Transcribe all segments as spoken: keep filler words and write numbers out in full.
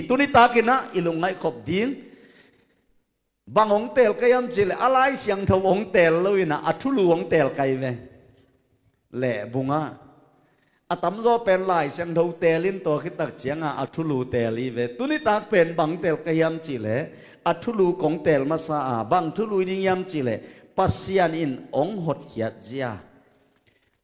Tuni takin ah i lungngaih khop ding bang hong teel ka hiam cih leh a Lai Siangtho hong teel lo in ah a thulu hong teel ka hi ve. Lehbung ah a tamzaw pen Lai Siangtho teel in, tua khit tak ciangin a thulu teel hi ve. Tuni tak pen bang teel ka hiam cih leh a thulu kong teel masa a, bang thulu hi ding hiam cih leh Pasian in hong hotkhiat zia,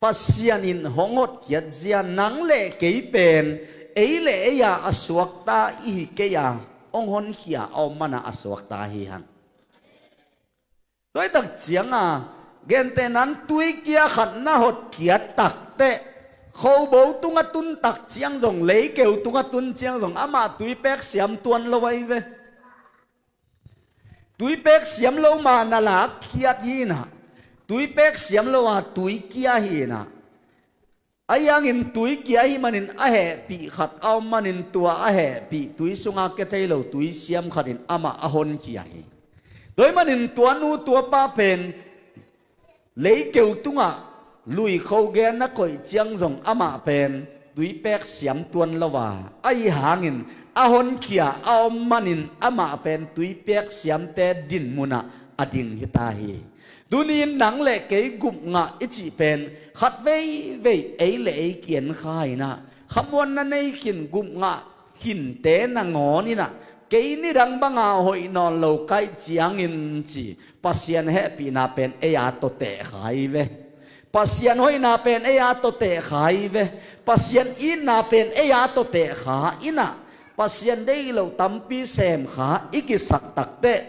Pasian in hong hotkhiat zia, nang le kei pen ei le ei a a suakta i hi kei a, hong honkhia a om man a a suakta hi hang. Tua hi tak ciangin gentehna in tuikia khat na hotkhiat tak teh, khobo tungah tun tak ciang zong, leikeu tungah tun ciang zong amah tuipek siam tuan lo ahi ve. Tuipek siam lo ma na lakkhiat hi in ah, tuipek siam lo a tuikia hi in ah, ahi hangin tuikia ahih manin a hehpih khat a om manin tua a hehpih tui sunga kia thei lo tui siam khat in amah a honkhia hi. Tua ahih manin tua nu tua pa pen leikeu tungah lui kho gen na koih ciang zong amah pen tuipek siam tuan lo a, ahi hangin a honkhia a om manin amah pen tuipek siamte dinmun ah a ding hi ta hi. Tuni in nang le kei gupngah i cih pen khat veivei ei le ei ki-en kha in ah, khamuanna nei khin gupngah khinte nangawn in ah, kei nidang banga hoih nawn lo ka hih ciangin ci, Pasian hehpihna pen ei a tawh teh kha hi ve. Pasian hoihna pen ei a tawh teh kha hi ve. Pasian itna pen ei a tawh teh kha in ah, Pasian deih loh tampi sem kha i kisak tak teh,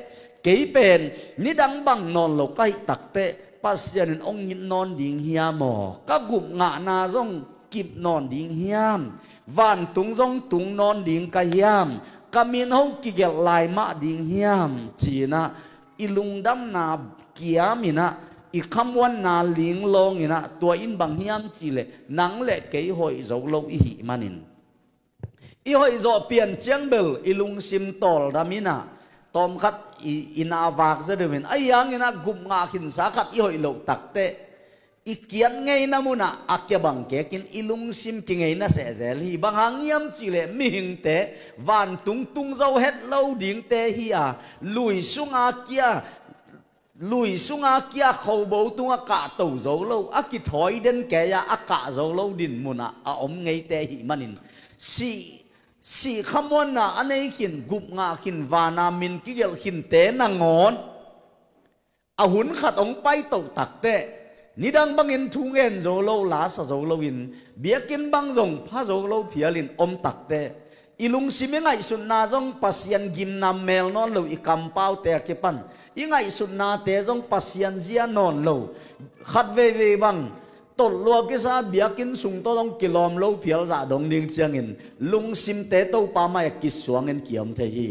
kei pen nidang bang nawn lo ka hih tak teh Pasian in hong it nawn ding hiam aw? Ka gupngahna zong kip nawn ding hiam? Vantung zong tung nawn ding ka hiam? Ka min hong kigelh lai mah ding hiam? Ci in ah i lungdamna kiam in ah, i khamuanna linglawng in ah, tua in bang hiam cih leh nang le kei hoih zo lo i hih manin, i hoih zawh pian ciang bel i lungsim tawldam in ah, tawmkhat i, i na vak zia deuh in, ahi hangin ah gupngah khinsa khat i hoih loh tak teh i kiat ngeina munah a kia bang kekin i lungsim kingeina sehzel hi. Bang hang hiam cih leh mihingte vantung tung zo het lo dingte hi a, lui sunga kia, lui sunga kia khobo tungah kahto zo lo, a kithawi den kei a a kah zo lo dinmun ah a om ngeite ahih manin, sih, sih khamuanna a nei khin, gupngah khin, vana min kigelh khinte nangawn a hun khat hong paito tak teh, nidang bangin thu ngen zo lo, la sa zo loin, biakinn bang zong pha zo lo phialin om tak teh, i lungsim i ngaihsutna zong Pasian gimnam mel nawn lo, i kampaute a kipan i ngaihsutnate zong Pasian zia nawn lo, khat veivei bang tolh lua kisa, biakinn sung tawh zong kilawm lo phial zah dong ding ciangin lungsimte Topa mai-ah kisuangin kiom thei hi.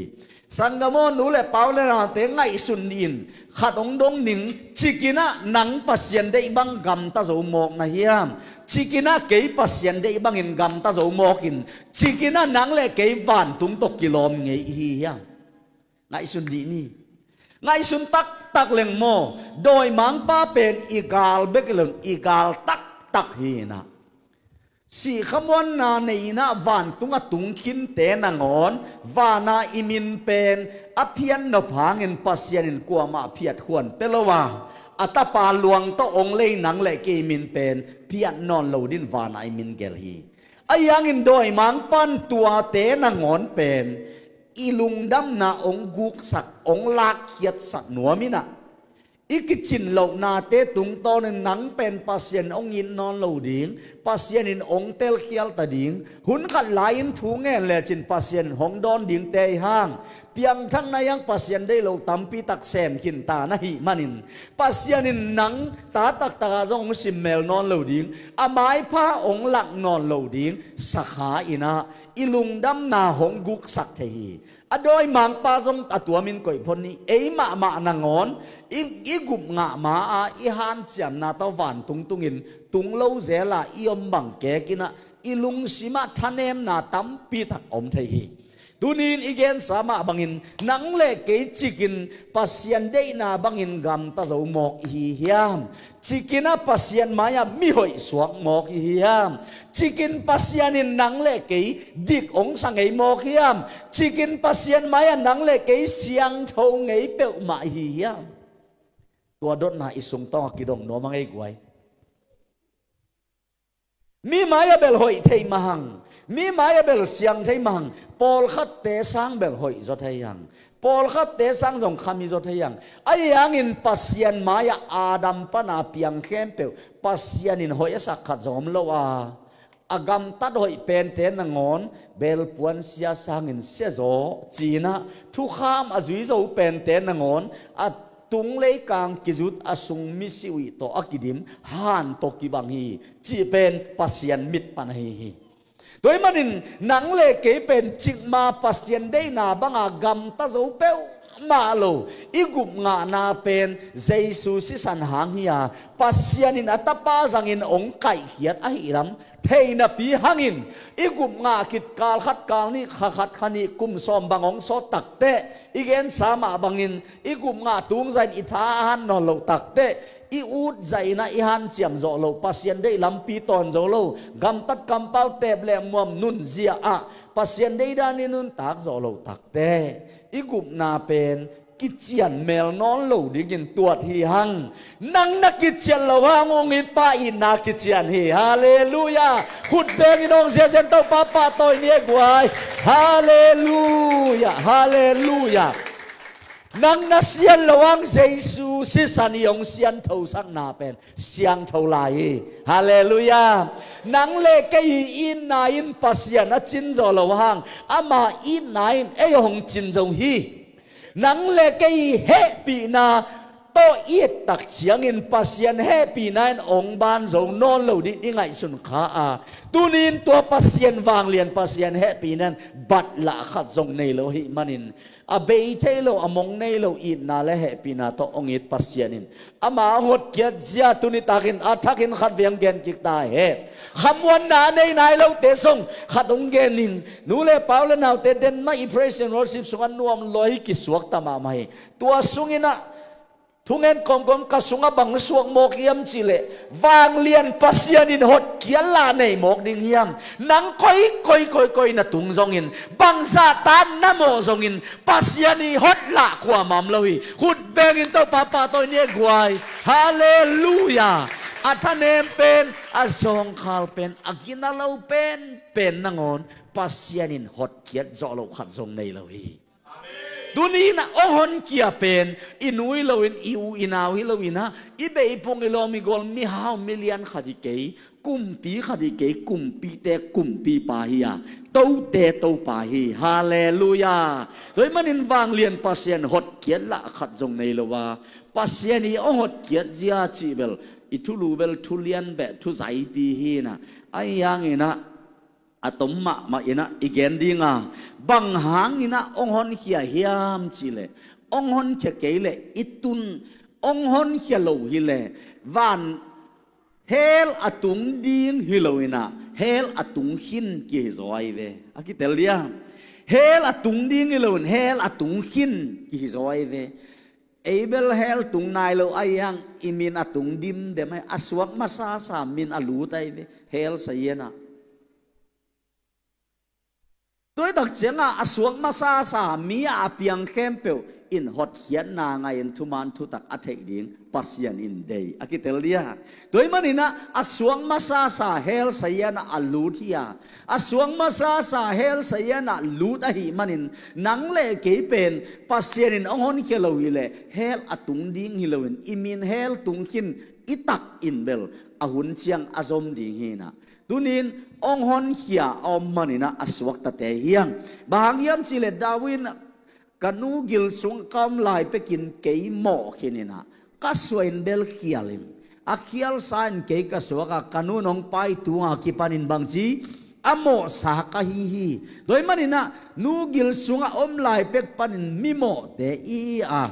Sanggam aw, nu le pa u le naute, ngaihsun ni in, khat hong dong ning, cikin ah nang Pasian deih bang gamta zo mawk na hiam? Cikin ah kei Pasian deih bangin gamta zo mawk in, cikin ah nang le kei vantung tawh kilawm ngei i hi hiam? Ngaihsun dih ni. Ngaihsun taktak leng maw, dawimangpa pen i gal bek hi lo in, i gal taktak hi in ah, sih khamuanna nei in ah vantung a tung khinte nangawn, vana i min pen a phiat nop hangin Pasian in kuamah phiat khuan pia lo a, a tapa luang tawh hong lei nang le kei min pen phiat nawn lo din vana i min gelh hi. Ahi hangin dawimangpa'n tuate nangawn pen i lungdamna hong guksak, hong lakkhiatsak nuam in ah, i kicin lohnate tungtawnin nang pen Pasian hong it nawn lo ding, Pasian in hong telkhial ta ding, hun khat lai-in thu ngen lecin Pasian in hong dawn dingte i hang, piangthakna i hang Pasian deih lo tampi tak sem khin ta na hih manin, Pasian in nang ta taktak ah zong hong simmel nawn lo ding, a maipha hong lak nawn lo ding sakha in ah, i lungdamna hong guksak thei hi. A dawimangpa zong a tuamin koih phot ni. Ei mahmah nangawn i, i gupngah ma-a i hanciamna tawh vantung tungin tung lo zela i om bang kek in ah, i lungsim ah thanemna tampi tak om thei hi. Tunin i gensa mah bangin nang le kei cikin Pasian deihna bangin gamta zo mawk i hi hiam? Cikin ah Pasian mai-ah mihoih suak mawk i hi hiam? Cikin Pasian in nang le kei dik hong sa ngei mawk hiam? Cikin Pasian mai-ah nang le kei siangtho ngei peuhmah i hi hiam? Tua dotna i sungtawng a kidong nuam a ngei guai. Mi mai-ah bel hoih thei mahang, mi mai-ah bel siang thei mahang, pawlkhatte sang bel hoih zaw thei hang, pawlkhatte sang zong khami zaw thei hang. Ahi hangin Pasian mai-ah Adam pana piang khempeuh Pasian in hoih a sak khat zong om lo a, a gamtat hoih pente nangawn bel puansia sangin sia zaw, ci-in ah thukham a zui zo pente nangawn a tung leikang kizut a sung misi uih tawh a kidim han tawh kibang hi, cih pen Pasian mit pan ahi hi. Tua ahih manin nang le kei pen cikmah Pasian deihna banga gamta zo peuhmah lo i gupngahna pen Jesu sisan hang hi a, Pasian in a Tapa zangin hong kaihkhiat ahih lam thei napi hangin i gupngah khit kal khat kal nih, kha khat kha nih, kum sawm bang hong sawt takteh, i gensa mah bangin i gupngah tungzah in i tha a han nawn loh takteh, i utzah in ah i hanciam zawh loh, Pasian deih lampi tawn zo lo, gamtat kampau teep le muam nunzia ah Pasian deih dan i nuntak zawh loh takteh, i gupna pen kician mel nawn lo dingin tuat hi hang. Nang na kician loh hang, hong itpa itna kician hi. Halleluiah. Khut bengin hong ziazian Topa pahtawi ni e guai. Halleluiah, halleluiah. Nang na sian loh hang Jesu sisan i hong sianthosakna pen siangtho lai hi. Halleluiah. Nang le kei i itna in Pasian a cin zawh loh hang, ama itna in ei hong cin zo hi. Nang le kei i hehpihna tawh i et tak ciangin Pasian hehpihna in hong ban zo nawn lo ding i ngaihsun kha a, tunin tua Pasian vanglian, Pasian hehpihna in batlah khat zong nei lo ahih manin, a bei thei lo, a mong nei lo itna le hehpihna tawh hong it Pasian in ama a hotkhiat zia tuni takin a thakin khat vei hong gen kik ta hen. Khamuanna a nei nai lote zong khat hong gen ning. Nu le pau le naute, den mah i praise and worship sungah nuam lua hi, kisuakta mahmah hi. Tua sungin ah thungen kawmkawm ka sungah bang suak mawk hiam cihleh, vanglian Pasian in hotkhiat lah nei mawk ding hiam? Nang koi koi koi koi na tung zongin, bangzah tan na mawh zongin, Pasian i hotlah kuamah om lo hi. Khut bengin Topa pahtawi ni e guai. Halleluiah. A thanem pen, a zawngkhal pen, a gina lo pen pen nangawn Pasian in hotkhiat zawh loh khat zong nei lo hi. Tuni in ah hong honkhia pen i nu hi loin, i u i nau hi loin ah, i beipung i lawm i gual, mihau milian khat hi kei, kumpi khat hi kei, kumpite kumpipa hi a, tote Topa hi. Halleluiah. Tua ahih manin vanglian Pasian hotkhiat lah khat zong nei lo a, Pasian i hong hotkhiat zia cih bel i thulu bel thu lian beh, thu zaipi hi in ah, ahi hangin ah a tom mahmah in ah i gen ding a, bang hangin ah hong honkhia hiam cihleh, hong honkhia kei leh i tun, hong honkhia lo hileh van hell a tung ding hi loin ah, hell a tung khin kihi zaw ahi ve. A kitel dia, hell a tung ding hi loin hell a tung khin kihi zaw ahi ve. Ei bel hell tung nai lo ahi hang, i min a tung dimdem ahi, a suak masasa min a lut ahi ve, hell sazian ah. Tua hi tak ciangah a suak masasa mi a piang khempeuh in hotkhiatna ngah in thuman thutak a theih ding Pasian in deih a kitel dia. Tua ahih manin ah a suak masasa hell sazian ah a lut hi a, a suak masasa hell sazian ah lut ahih manin nang le kei pen Pasian in hong honkhia lo hileh hell a tung ding hi loin i min hell tung khin i tak in bel a hun ciang a zom ding hi in ah. Tunin hong honkhia a om manin ah a suaktate hi hang. Bang hang hiam cihleh David in, ka nu gil sungah ka om lai pekin kei mawh khin in ah, ka suah in bel khial in, a khialsa in kei ka suak a, ka nu in hong pai tungah kipanin bangci a mawhsa ka hi hi. Tua ahih manin ah nu gil sungah om lai pek panin mimawhte i hi a,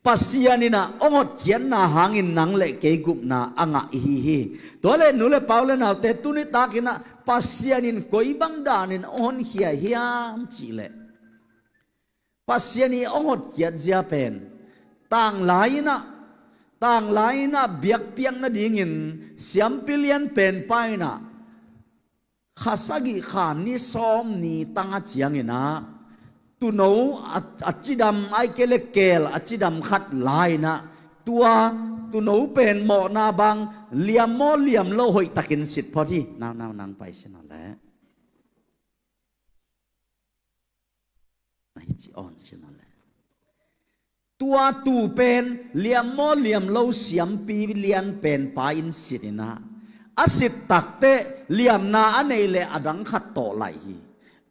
Pasian in ah hong hotkhiatna hangin nang le kei gupna a ngah i hi hi. Tua leh nu le pau le naute, tuni takin ah Pasian in koi bang danin a honkhia hiam cihleh, Pasian i a hotkhiat zia pen tanglai inah, tanglai inah biakpiak nadingin siampi lian penpa inah kha sagih kha ni sawm ni tanga cianginah tuuno a, a cidam, aike le keel a cidam khat la inah tua tuuno pen mawhna bang liam maw liam lo hoihtakin sit phot hi. Nau, nau, nang pai sin aw le. Na hi ci awn sin aw le. Tua tuu pen liam maw liam lo siampi lian penpa in sit inah, a sit takteh liamna a neih leh a dang khat tawh laih hi.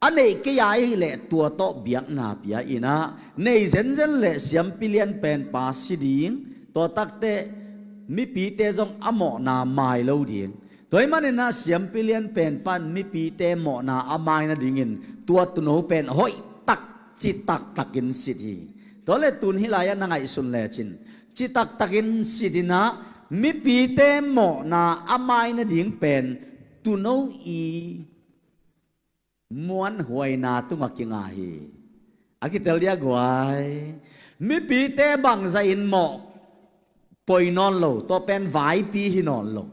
A neih kei a ahih leh tua tawh biakna pia inah, nei zenzen leh siampi lian penpa si ding. Tua takteh mipite zong a mawhna mai lo ding. Tua ahih maninah siampi lian penpan mipite mawhna a mai nadingin tua tuuno pen hoih tak, citak takin sit hi. Tua le tun hih lai-ah na ngaihsun lecin, citak takin sit inah mipite mawhna a mai nading pen tuuno i muanhuaina tungah kinga hi. A kitel dia guai. Mipite bangzah in mawh poi nawn lo, tua pen vaipi hi nawn lo.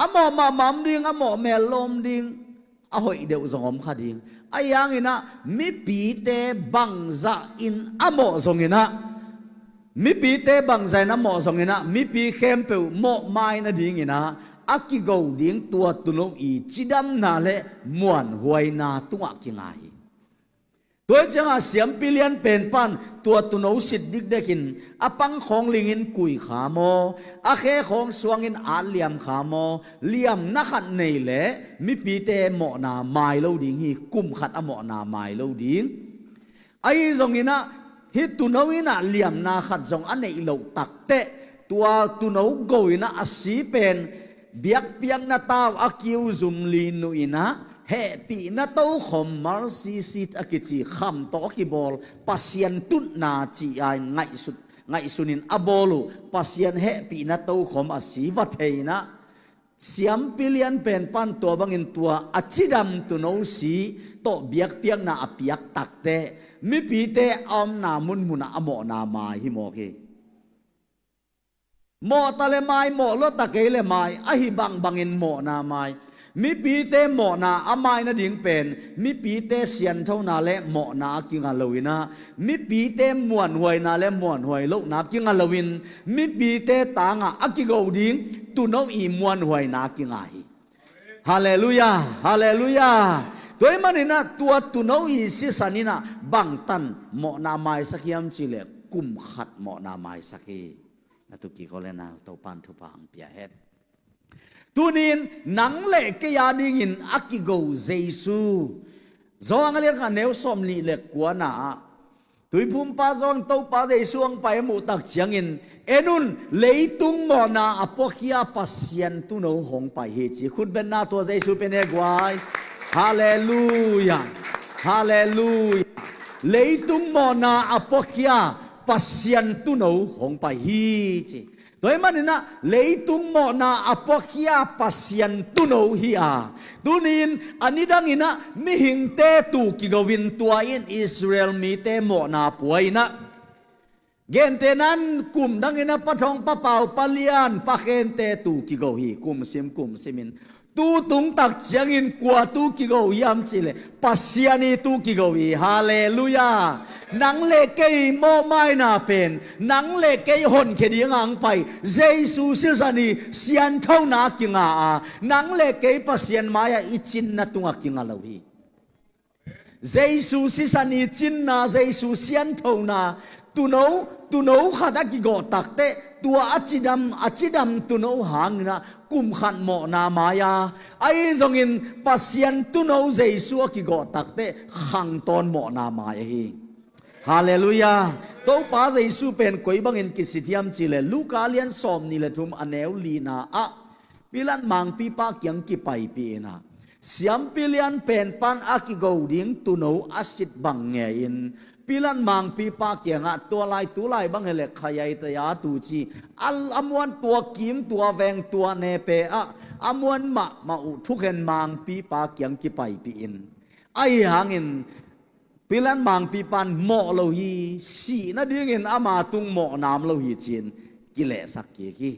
A mawh mahmah om ding, a mawh mel lo om ding, a hoih deuh zong om kha ding. Ahi hanginah mipite bangzah in a mawh zonginah, mipite bangzah in a mawh zonginah mipi khempeuh mawh mai nadinginah a kigo ding tua tuuno i cidamna le muanhuaina tungah kinga hi. Tua hi ciangah siampi lian penpan tua tuuno sit dikdekin a pang khawng lingin kui kha maw, a khe khawng suangin at liam kha maw, liamna khat nei leh mipite mawhna mai lo ding hi. Kum khat a mawhna mai lo ding. Ahi zonginah hih tuuno inah liamna khat zong a neih loh takteh tua tuuno go inah a si pen biakpiakna tau a kiuzum linuh inah hehpihna tokhom, mercy seat a kici, kham tawh a kibawl Pasian tutna ci-a ngaihsut, ngaihsunin a bawl uh Pasian hehpihna tokhom a si va thei inah siampi lian penpan tua bangin tua a cidam tuuno si tawh biakpiakna a piak takteh mipite a omna munmunah a mawhna mai hi mawk hi. Mawh ta le mai, mawh lua ta kei le mai, ahi bangbangin mawhna mai. Mipite mawhna a mai nading pen mipite sianthona le mawhna a kinga lo inah, mipite muanhuaina le muanhuai lohna kinga loin mipite tangah a kigo ding tuuno i muanhuaina kinga hi. Halleluiah, halleluiah. Tua ahih maninah tua tuuno i sisan inah bangtan mawhna maisak hiam cihleh kum khat mawhna maisak hi. Na tu kiko le nau Topan thupha ang pia hen. Tunin nang le kei a dingin a kigo Jesu. Johan a lian khat neu sawm nih le kuana ah Tuiphumpa Johan Topa Jesu hong pai a muh tak ciangin, en un, leitung mawhna a puakhia Pasian tuuno hong pai hi ci. Khutbetna tua Jesu pen e guai. Halleluiah. Halleluiah. Leitung mawhna a puakhia Pasian tuuno hong pai hi ci. Tua ahih maninah leitung mawhna a puakhia Pasian tuuno hi a, tunin a nidanginah mihingte tuu kigo in tua in Israel mite mawhna pua inah, gentehnan kum danginah pa thong, pa pau, pa lian, pa khente tuu kigo hi. Kum sim kum simin tu tung tak ciangin kua tuu kigo hiam cihleh Pasian i tuu kigo hi. Halleluiah. Nang le kei mawhmaina pen nang le kei honkhia dingah ang pai Jesu sisan i sianthona kinga a, nang le kei Pasian mai-ah i cinna tungah kinga lo hi. Jesu sisan i cinna, Jesu sianthona, tuuno, tuuno khat a kigawh takteh tua a cidam, a cidam tuuno hanginah kum khat mawhna mai a, ahi zongin Pasian tuuno Jesu a kigawh takteh khangtawn mawhna mai ahi. Halleluiah. Topa Jesu pen koi bangin kisit hiam cihleh Luka lian sawm nih le thum a neu lina ah Pilat mangpipa kiang kipaipih inah, Siampi lian pen pan a kigo ding tuuno a sit bang ngei-in Pilat mangpipa kiangah tua lai tu lai bang hi leh khayaitaya tu ci a, a muan tua kim tua veng tua nepe ah a muan mahmah uh thukhen mangpipa kiang kipaipih in ahi hangin Pilat mangpipan mawh lo hi, sih nadingin ama tung mawh nam lo hi ci-in kilehsak kik hi.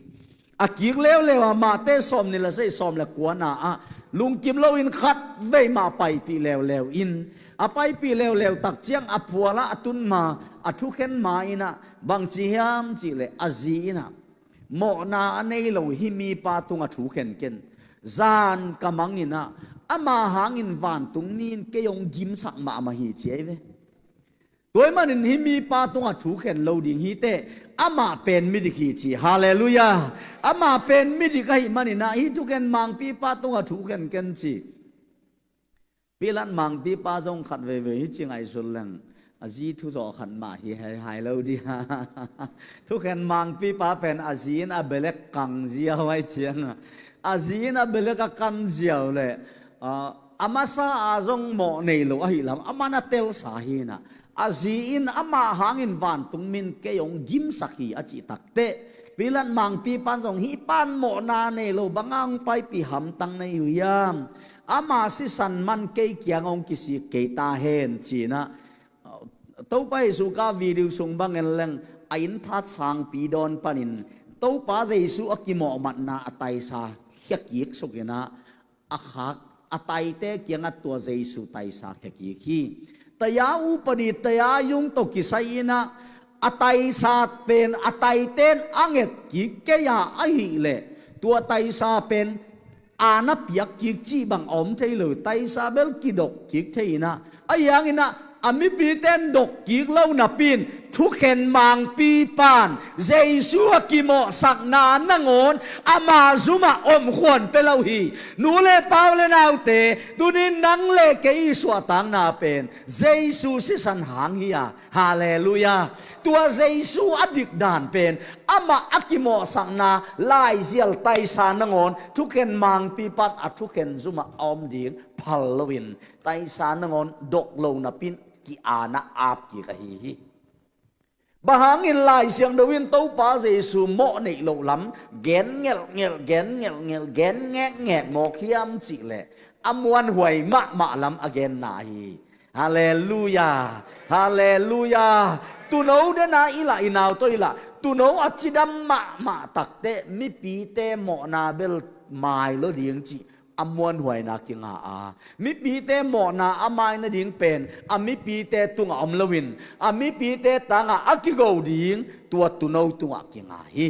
A kik leuleu a Mate sawm nih le sagih sawm le kuana ah lungkim loin khat vei mah paipih leuleu in a paipih leuleu tak ciang a phualah a tun ma a thukhen ma in ah bangci hiam cihleh a zi in ah mawhna a nei lo hih mipa tungah thu khenken zan ka mang in ah ama hangin vantung mi in kei hong gimsak mahmah hi ci ahi ve. Tua ahih manin hih mipa tungah thu khen lo ding hi teh amah pen midik hi ci. Halleluiah. Amah pen midik ahih manin ah hih thukhen mangpipa tungah thu khenken ci. Pilat mangpipa zong khat veivei hi ci ngaihsun leng a zi thu zawh khat mah hi haihai lo dih. Thukhen mangpipa pen a zi in a belek kang ziau ahi ciangah a zi in a belek a kan ziau leh a masa a zong mawh nei lo ahi lam a man a telsa hi in ah a zi in amah hangin vantung mi in kei hong gimsak hi a cih takteh Pilat mangpipan zong hih pan mawhna nei lo banga hong paipih hamtang na hi uh hiam? Ama sisan man kei kiang hong kisik kei ta hen ci in ah Topa Jesu ka video sung bang en leng a inn that sangpi dawn panin Topa Jesu a kimawhmatna a taisa khia kik suk in ah a khak a taite kiangah tua Jesu taisa khia kik hi. Taya upadi taya yung tawh kisai in ah a taisa pen a taiten a nget kik kei a ahih leh tua taisa pen aana piak kik cih bang a om thei lo, taisa bel kidok kik thei in ah ahi hangin ah a mipite in dok kik lo napi in thukhen mangpipan Jesu a kimawhsakna nangawn ama zumah omkhuan pia lo hi. Nu le pa u le naute, tuni in nang le kei i suahtakna pen Jesu sisan hang hi a. Halleluiah. Tua Jesu a dikdan pen amah a kimawhsakna laizial taisa nangawn thukhen mangpipan a thukhen zumah a om ding phal loin taisa nangawn dok lo napi in ki-aana ap kik ahi hi. Bang hangin Lai Siangtho in Topa Jesu mawh neih loh lam gen ngelhngelh, gen ngelhngelh, gen ngekngek mawk hiam cihleh a muanhuai mahmah lam a genna ahi hi. Halleluiah. Halleluiah. Tuuno dena i lah, i nau tawh i lah, tuuno a cidam mahmah takteh mipite mawhna bel mai lo ding cih a muanhuaina kinga a, mipite mawhna a mai nading pen a mipite tungah om loin a mipite tangah a kigo ding tua tuuno tungah kinga hi.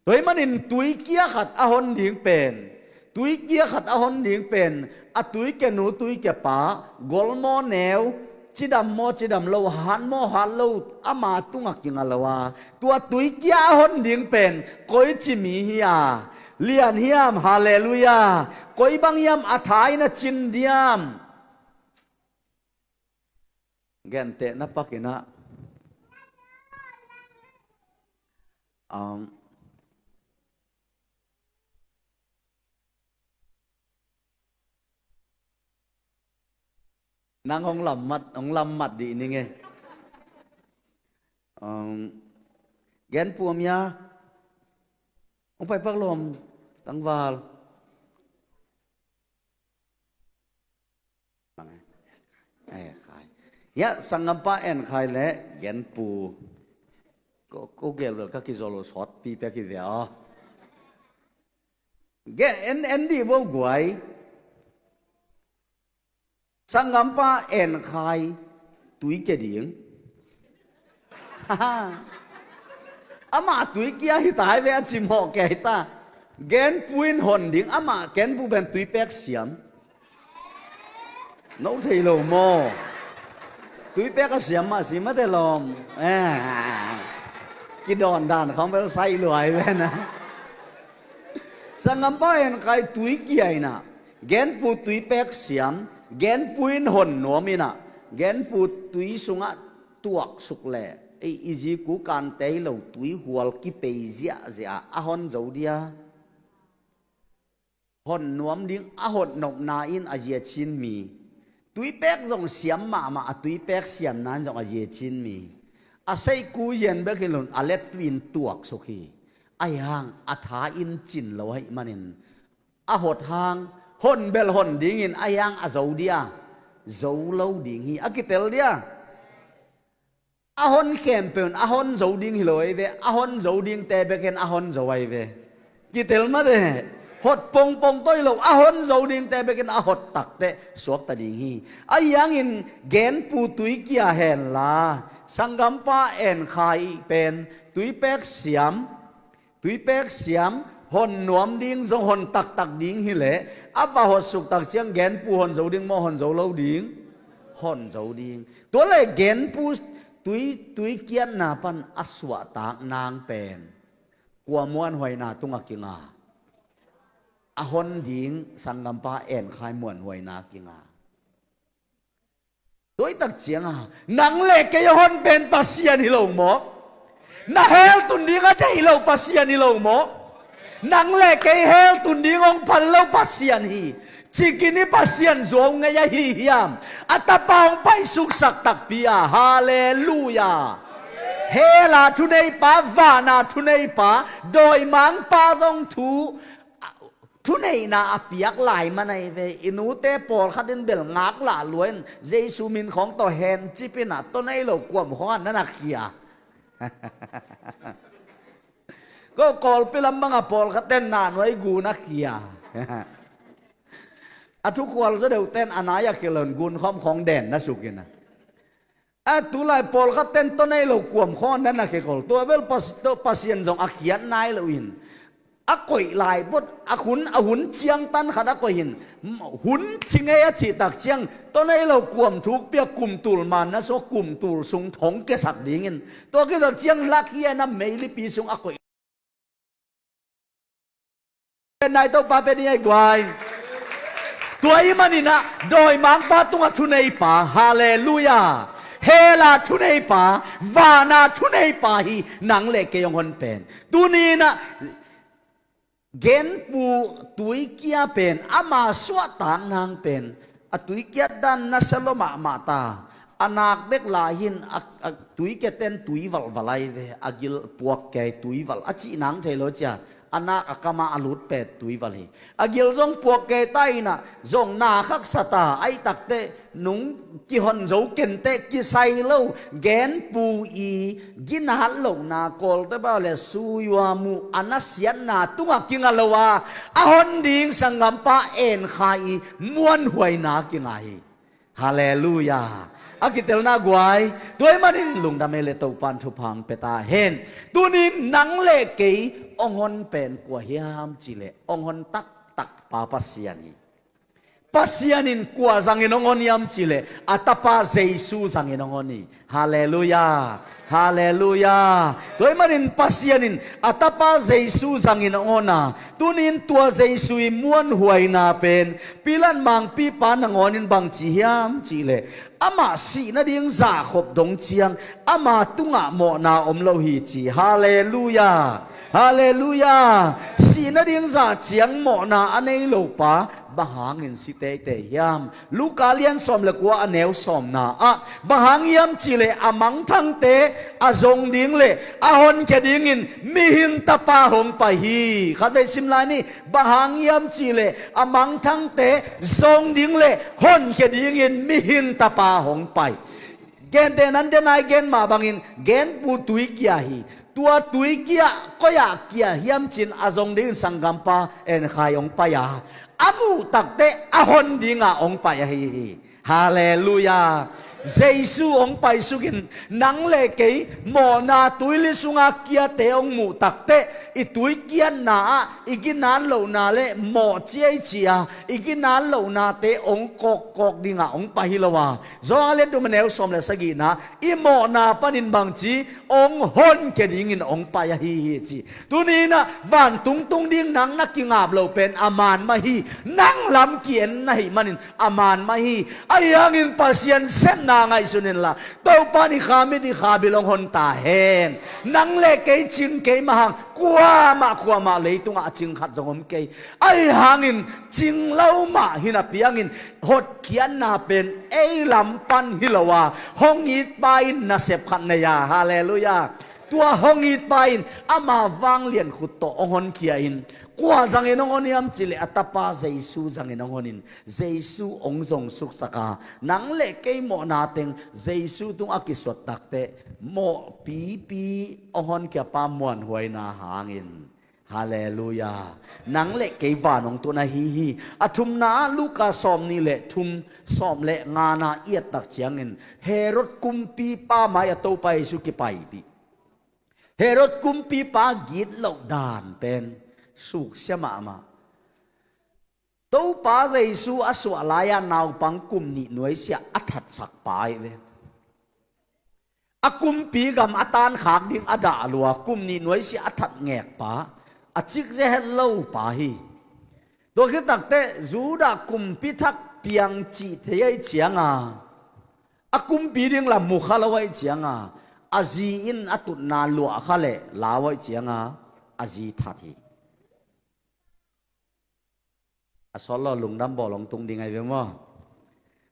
Tua ahih manin tuikia khat a hon ding pen, tuikia khat a hon ding pen a tuikia nu tuikia pa golmaw neu, cidam maw cidam lo, hat maw hat lo, ama tungah kinga lo a, tua tuikia a hon ding pen koici mi hi a, lian hiam? Halleluiah. Koi bang hiam a tha in a cin diam? Gentehna pakin ah, um, nang hong lammat, hong lammat dih ning e. Um, gen puam ia. Hong pai pak lawm, tangval. Eh, khai. Ia, sanggampa En Khai le Gen Pu. Ko, ko gel bel ka kizol lo sawt pi pek hi ve aw. Gen, en, en dih vo guai. Sanggampa En Khai tui kia ding. Amah tui kia hi ta hi ve a cimawh kia hi ta. Gen Pu in hon ding, amah Gen Pu pen tui pek siam. No thei lo maw? Tui pek a siam mah si mate lawm. Eh. Kidawn dan khawng bel sai luai ven a. Sanggampa En Khai tui kia in ah. Gen Pu tui pek siam, Gen Pu in hon nuam in ah, Gen Pu tui sungah tuak suk leh, ei, i zi ku kan tei lo tui hual kipei ziahziah a hon zo dia. hon nuam ding a hot nopna in a ziacin mi, tuipek zong siam mahmah a tuipek siamna in zong a ziacin mi, a seiku zian bek hi loin a let tuin tuaksuk hi. Ahi hang a tha in cin lo ahih manin a hot hang hon bel hon dingin, ahi hang a zo dia, zo lo ding hi. A kitel dia. A hon khempeuh in a hon zo ding hi lo ahi ve, a hon zo dingte bekin a hon zo ahi ve. Kitel mah de. Hot pongpong tawh hi lo, a hon zo dingte bekin a hot takteh suakta ding hi. Ahi hangin genpu tuikia henla, sanggampa En Khai pen tuipek siam, tuipek siam, hon nuam ding zong hon taktak ding hileh, a va hotsuk tak ciang genpu hon zo ding maw, hon zo lo ding? Hon zo ding. Tua leh genpu tui, tuikiatna pan a suahtak nang pen kua muanhuaina tungah kinga? A hon ding sanggampa En Khai muanhuaina kinga. Tua tak cianga nang le kei a hon pen Pasian hi lo maw? Na hell tun ding a deih lo Pasian hi lo maw? Nang le kei hell tun ding hong phal lo Pasian hi. Cikin i Pasian zuau ngei ahi hiam? A tapa hong paisuksak takpi a. Halleluia. Hell a thuneipa, van a thuneipa, dawimangpa zong thu thuneihna a piak lai man ahi ve. I nute pawlkhat in bel ngaklah lua in Jesu min khawng tawh hen cipin a, tua nei lo kuam khawng a na na khia. Ko Kawlpi lam banga pawlkhat ten na nuai gun a khia. A thukhual zaw deuh ten a nai a khia lo in gun khawm khawng den na suk in a. A tulai pawlkhat ten tua nei lo kuam khawng na na khekol. Tua bel pas-, tua Pasian zong a khiat nai lo in, a koih lai bot, a hun, a hun ciangtan khat a koih in, hun ci ngei a cih tak ciang tua nei lo kuam thukpi a kum tul man na suak, kum tul sung thong kiasak dingin, tua kiasak ciang lak hi a na meilipi sung a koih. Nai Topa pe ding ahi guai. Tua ahih manin a dawimangpa tungah thuneipa. Halleluia. Hell a thuneipa, van a thuneipa hi nang le kei hong hon pen. Tuni in a genpu tuikia pen ama suahtak nang pen a tuikiat dan na sa lua mahmah ta. A nak bek lai hin a, a tuikia ten tui valval ahi ve, a gil puak kei tui val a cih nang thei lo cia. A nak a kama a lut pet tui val hi. A gil zong puak kei ta in a zong na khaksa ta, ahi takteh nung kihon zo kenteh kisai lo genpu i ginat lohna, Kawlte bau le suyuam uh a nasiatna tungah kinga lo a, a hon ding sanggampa En Khai i muanhuaina kinga hi. Halleluia. A kitelna guai. Tua ahih manin lungdam ei le Topan thupha hong pia ta hen. Tunin nang le kei hong hon pen kua hiam cih leh hong hon taktak pa Pasian hi. Pasian in kua zangin hong hon hiam cih leh a tapa Jesu zangin hong hon hi. Halleluia. Halleluia. Tua ahih manin Pasian in a tapa Jesu zangin hong hon a, tunin tua Jesu i muanhuaina pen Pilat mangpipa nangawn in bang ci hiam cih leh, amah sih nading zahkhop dong ciang ama tungah mawhna om lo hi ci. Halleluia. Halleluia. Sih nading zah ciang mawhna a nei lo pa bang hangin si teitei hiam? Luka lian sawm le kua a neu sawmna ah, bang hang hiam cih leh a mangthangte a zong ding le a honkhia dingin mihing tapa hong pai hi. Khatvei sim lai ni. Bang hang hiam cih leh a mangthangte zong ding le honkhia dingin mihing tapa hong pai. Gentehna in den a i gen mah bangin genpu tuikia hi. Tua tuikia koi-ah kia hiam cin a zong dingin sanggampa En Khai hong pai a, a muh takteh a hon dinga hong pai ahi hi. Halleluia. Jesu hong paisukin nang le kei mawhna tuili sunga kiate hong muh takteh i tuikiatna ah i ginat lohna le mawh ciai cia i ginat lohnate hong kawkkawk dinga hong pai hi lo a, Johan lian thum a neu sawm le sagihna, i mawhna panin bangci hong honkhia dingin hong pai ahi hi ci. Tuni in a vantung tung ding nang na kingap loh pen a man mah hi. Nang lam ki-en na hih manin a man mah hi. Ahi hangin Pasian sepna ngaihsun inla, Topa in i kha mit i kha bil hong hon ta hen. Nang le kei cing kei mah hang, kuamah kuamah leitungah a cing khat zong om kei. Ahi hangin cing lo mah hi napi hangin hotkhiatna pen ei lam pan hi lo a, hong it pa in nasep khat nei a. Halleluiah. Tua hong it pa in ama vanglian khut tawh hong honkhia in, kua zangin hong hon hiam cih leh a tapa Jesu zangin hong hon in, Jesu hong zong suksak a, nang le kei mawhna teng Jesu tung a kisuat takteh mawh pipi hong honkhia pa muanhuaina hangin. Halleluiah. Nang le kei van hong tun ahi hi. A thumna Luka sawmnih le thum, sawm le ngana i et tak ciangin Herod kumpipa mai-ah Topa Jesu kipaipih. Herod kumpipa gitloh dan pen suksia mahmah. Topa Jesu a suah lai-a naupang kum nih nuaisiah a thatsak pa hi ve. A kumpi gam a tankhak ding a dah lua, kum nih nuaisiah a that ngek pa, a cikzia het lo pa hi. Tua khit takteh Judah kumpi thak piang cih thei ahih cianga, a kumpi ding lam mu kha lo ahih cianga, a zi in a tutna luah kha leh lau ahih cianga, a zi that hi. A sawt lo lungdam bawl hong tung ding ahi ve maw?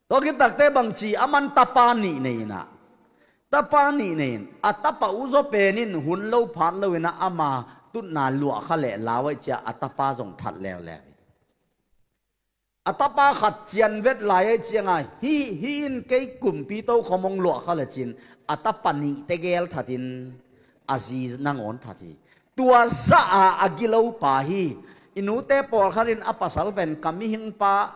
Tua khit takteh bangci, aman tapa nih nei inah, tapa nih nei in, a tapa uzaw pen in hun lo phat lo inah ama tutna luah kha leh lau ahih ciah a tapa zong that leuleu hi. A tapa khat cian vet lai ahih cianga, hih, hih in kei kumpi tokhom hong luah kha lecin, a tapa nihte gel thatin a zi nangawn that hi. Tua zah a a gilo pa hi. I nute pawlkhat in a pasal pen ka mihing pa,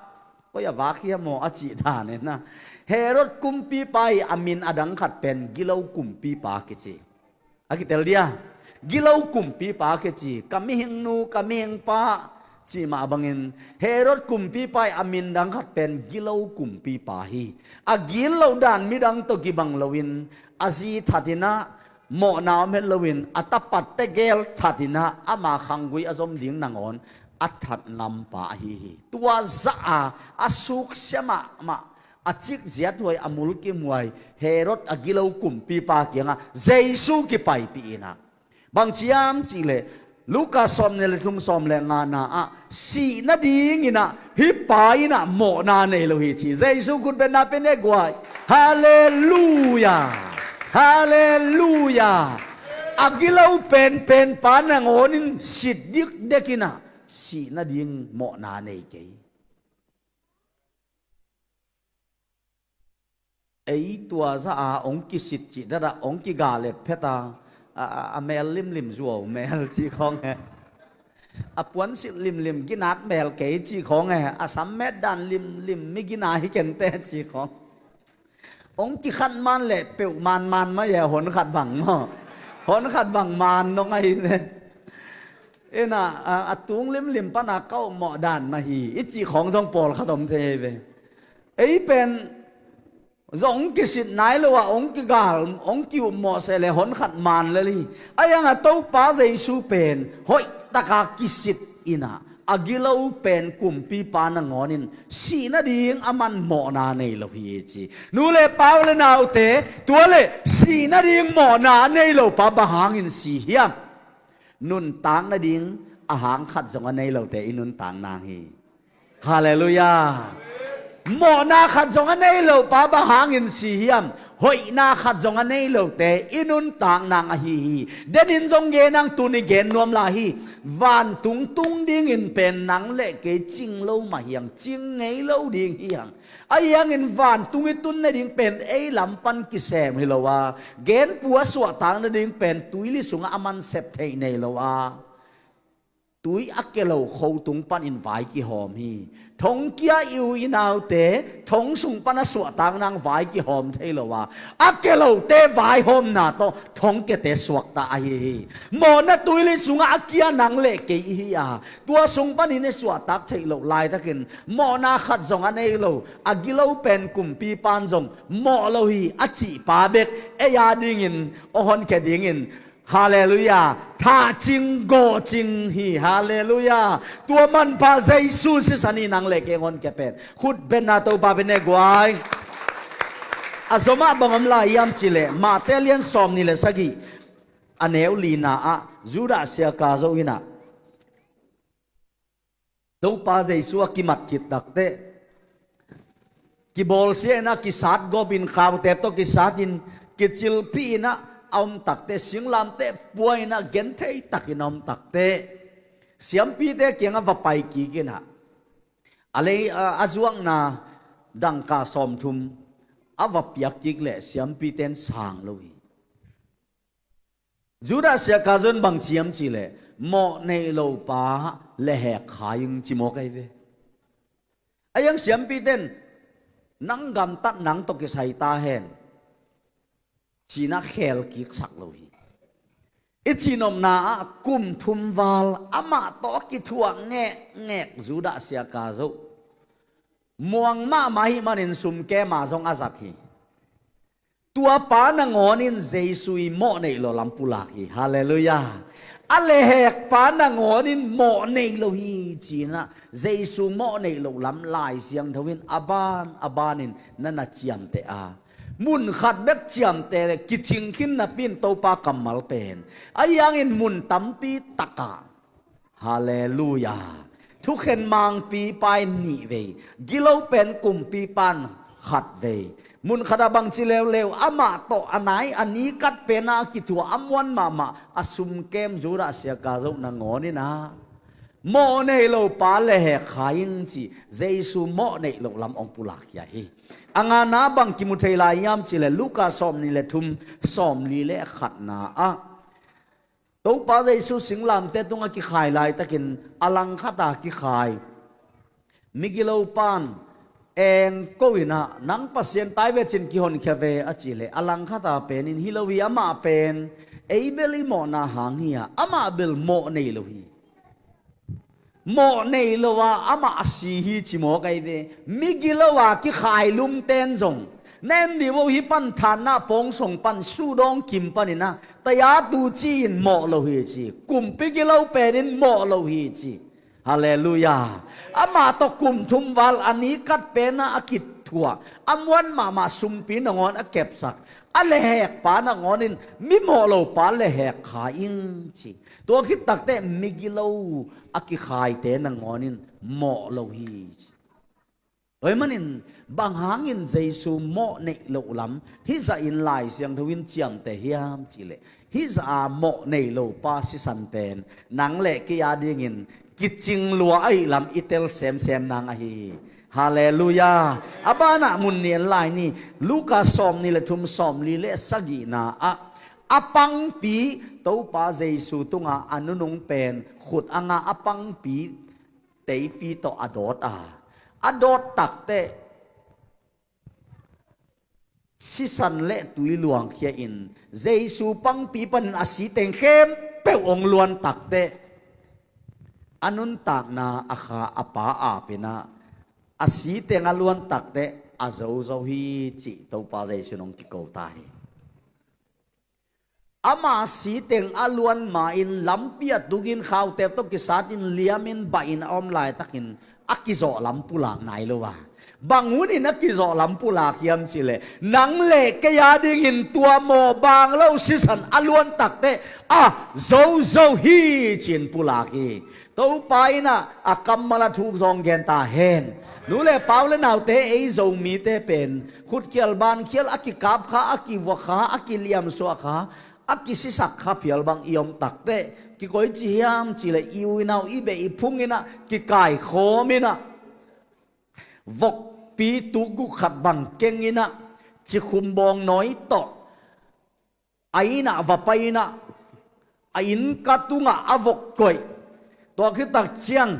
koi a vak hiam maw a cih dan inah, Herod kumpipa hi. A min a dang khat pen gilo kumpipa kici. A kitel dia, gilo kumpipa kici, ka mihingnu, ka mihingpa cih mah bangin, Herod kumpipa hi. A min dang khat pen gilo kumpipa hi. A gitloh dan midang tawh kibang loin, a zi that inah, mawhna om het loin, a tapatte gel that inah, ama khanggui a zom ding nangawn a that ngampa ahi hi. Tua zah a a suksia mahmah, a cikziat huai, a mulkimhuai Herod a gilo kumpipa kiangah Jesu kipaipih inah, bang ci hiam cih leh, Luka sawmnih le thum, sawm le ngana ah, sih nading inah hih pa inah mawhna nei lo hi ci. Jesu khutbetna pia ne guai. Halleluiah. Halleluiah. A gilo penpen pa nangawn in sit dikdek inah sih nading mawhna nei kei. Ei tua zah a hong kisit cih dada hong kigal et phet a, a, a, a mel limlim zuau mel cih khawng he. A puansilh limlim ginat mel kei cih khawng he. A sam met dan limlim mi gina hi kente cih khawng. Hong kikhat man leh peuh manman mah hi a, hon khat bang maw? Hon khat bang man dong ahi ve. Inah, a, a tung limlim pana ka upmawh dan mah hi i cih khawng zong pawlkhat om thei hi ve. Ei pen zong hong kisit nai lo ah hong kigal, hong kiupmawh seh leh hon khat man lel hi. Ahi hangah Topa Jesu pen hoihtaka kisit inah, a gilo pen kumpipa nangawn in sih nading aman mawhna nei lo hi ci. Nu le pa u le naute, tua leh sih nading mawhna a nei lo pa bang hangin si hiam? Nuntak nading a hang khat zong a nei lote i nuntak nang hi. Halleluiah. Mawhna khat zong a nei lo pa bang hangin si hiam? Hoihna khat zong a nei lote i nuntak nang ahi hi. Denin zong gen ang, tuni gen nuam lai hi. Vantung tung dingin pen nang le kei cing lo mah hi hang, cing ngei lo ding hi hang. Ahi hangin vantung i tun nading pen ei lam pan kisem hi lo a, genpu a suahtak nading pen tuili sungah a man sep theih nei lo a, tui a ke lo khotung panin vai kihawm hi. Thongkia i u i naute thong sung pan a suahtak nang vai kihawm thei lo a, a ke lote vaihawmna tawh thongkiate suakta ahi hi. Mawhna tuili sungah a kia nang le kei i hi a, tua sung panin i suahtak theih loh laitakin mawhna khat zong a nei lo, a gilo pen kumpipan zong mawh lo hi a cih pa bek ei a dingin hong honkhia dingin, Halleluiah. Thahcing, gawhcing hi. Halleluiah. Tua manpha Jesu sisan hi. Nang le kei hong honkhia pen khutbetna Topa pia ne guai. A zomah bang om lai hiam cihleh, Mate lian sawm nih le sagih, a neu lina ah Judah Siakazo in ah Topa Jesu a kimat khit takteh, kibawlsia in ah kisat gawpin, khautep tawh kisat in, kicilpih in ah a om takteh, singlamteh pua in ah genthei takin a om takteh, siampite kiangah va pai kik in ah, a lei, a, a zuakna dangka sawmthum a va piak kik leh siampite in sang lo hi. Judah Siakazo in bang ci hiam cihleh, mawh neih lo pa lehhek kha ing ci mawk ahi ve. A hiang siampite in, nang gamtat nang tawh kisai ta hen, ci-in ah khel kiksak lo hi. I cihnopna ah kum thum val amah tawh a kithuah ngekngek Judah Siakazo, muang mahmah ahih manin sumkem a zong a zat hi. Tua pa nangawn in Jesu i mawh neih lo lam pulak hi. Halleluiah. A lehhek pa nangawn in mawh neih lo hi ci-in ah, Jesu mawh neih lo lam Lai Siangtho in a ban a banin na na ciamteh a, mun khat bek ciamteh leh kicing khin napi in Topa kammal pen, a hiangin mun tampi takah, Halleluiah, thukhen mangpipa in nih vei, gilo pen kumpipa in khat vei, mun khatah bangci leuleu amah tawh a nai a nikat pen ah a kithuah a muan mahmah a sumkem Judah Siakazo nangawn in ah, mawh neih lo pa lehhek kha ing ci, Jesu mawh neih lo lam hong pulak khia hi. A ngana bang kimu thei lai hiam cihleh, Luka sawm nih le thum, sawmli le khatna ah Topa Jesu singlamteh tungah kikhai laitakin a langkhata kikhai migilopa in engko in ah, nang Pasian tai ve cin kihonkhia ve a cih leh, a langkhata pen in, hi lo hi, amah pen ei bel i mawhna hang hi a, amah bel mawh nei lo hi. Mawh nei lo a amah a si hi ci mawk ahi ve. Migilo a kikhai lumten zong, na en dih vo, hih pan thanna pawngsong pan, sudawng kim panin ah, taya tu ci-in mawh lo hi ci. Kumpi gilo pen in mawh lo hi ci. Halleluiah. Amah tawh kum thum val a nikat pen ah a kithuah a muan mahmah sumpi nangawn a kepsak a lehhek pa nangawn in, mi mawh lo pa lehhek kha ing ci. Tua khit takteh migilo a kikhaite nangawn in mawh lo hi ci. Tua ahih manin bang hangin Jesu mawh neih loh lam hih zah in Lai Siangtho in ciamteh hiam cih leh, hih zah a mawh nei lo pa sisan pen nang le kei a dingin kicing lua ahih lam i tel semsem nang ahi hi. Halleluiah. A banah mun nih en lai ni. Luka sawm nih le thum, sawm li le sagihna ah a pangpi Topa Jesu tungah a nunung pen khut a nga a pangpi teipi tawh a dawt a, a dawt takteh sisan le tui luangkhia in Jesu pangpi panin a si teng khempeuh hong luan takteh, a nuntakna a kha a pa apin ah, a si teng a luan takteh a zozo hi cih Topa Jesu in hong kiko ta hi. Ama si teng a luan ma-in lampi a tukin khautep tawh kisat in liamin bahin a om laitakin a kizawh lam pulak nai lo a. Bang hunin a kizawh lam pulak hiam cih leh, nang le kei a dingin tua mawh bang lo sisan a luan takteh a zozo hi ci-in pulak hi. Topa in ah a kammal a thuk zawng gen ta hen. Nu le pa, u le naute, ei Zomite pen khutkhial bankhial a kikap kha, a kivuak kha, a kiliamsuah kha, a kisisak kha phial bang i om takteh, kikoici hiam cih leh i u i nau, i beh i phung in ah kikaikhawm in ah, vokpi tukguk khat bang keng in ah, cikhum bawng nawi tawh a inn ah va pai in ah, a innka tungah a vok koih. Tua khit tak ciang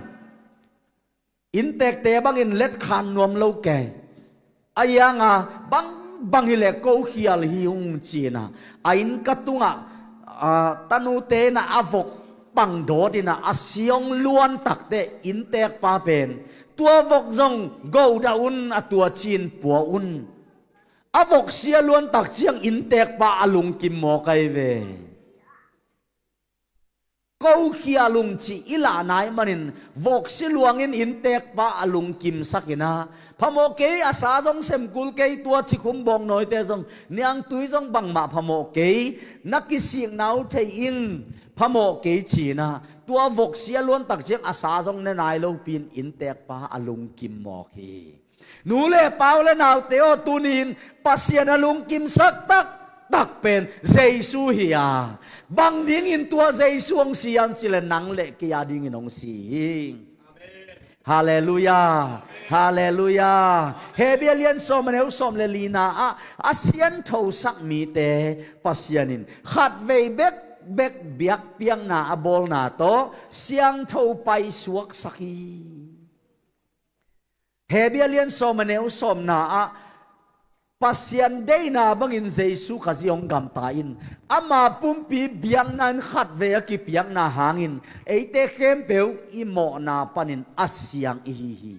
inntekte bangin letkhan nuam lo kei. A hiang a, bang bang hi leh ko khial hi ung ci-in ah, a innka tungah, a, tanute in ah a vok pang dawt in ah, a si hong luan takteh inntekpa pen, tua vok zong godah un, a tua ci-in pua un. A vok si a luan tak ciang inntekpa a lungkim mawk ahi ve. Kokhia lungcih i lah nai manin, voksi luangin inntekpa a lungkimsak in ah, phamawh kei, a sa zong sem kul kei, tua cikhum bawng nawite zong niangtui zong bangmah phamawh kei, na kisikna uh thei ing, phamawh kei ci-in ah, tua voksi a luan tak ciang a sa zong ne nai lopi-in inntekpa a lungkim mawk hi. Nu le pa le naute aw, tuni-in Pasian a lungkimsak taktak pen Jesu hi a, bang dingin tua Jesu hong si hiam cih leh nang le kei a dingin hong si hi. Halleluiah. Halleluiah. Hebru a lian sawm, a neu sawm le lina ah a sianthosak mite Pasian in khatvei bekbek biakpiakna a bawlna tawh siangtho paisuaksak hi. Hebru a lian sawm, a neu sawmna ah, Pasian deihna bangin Jesu Khazih hong gamta in, ama pumpi biakna in khatvei a kipiakna hangin eite khempeuh i mawhna panin a siang i hi hi.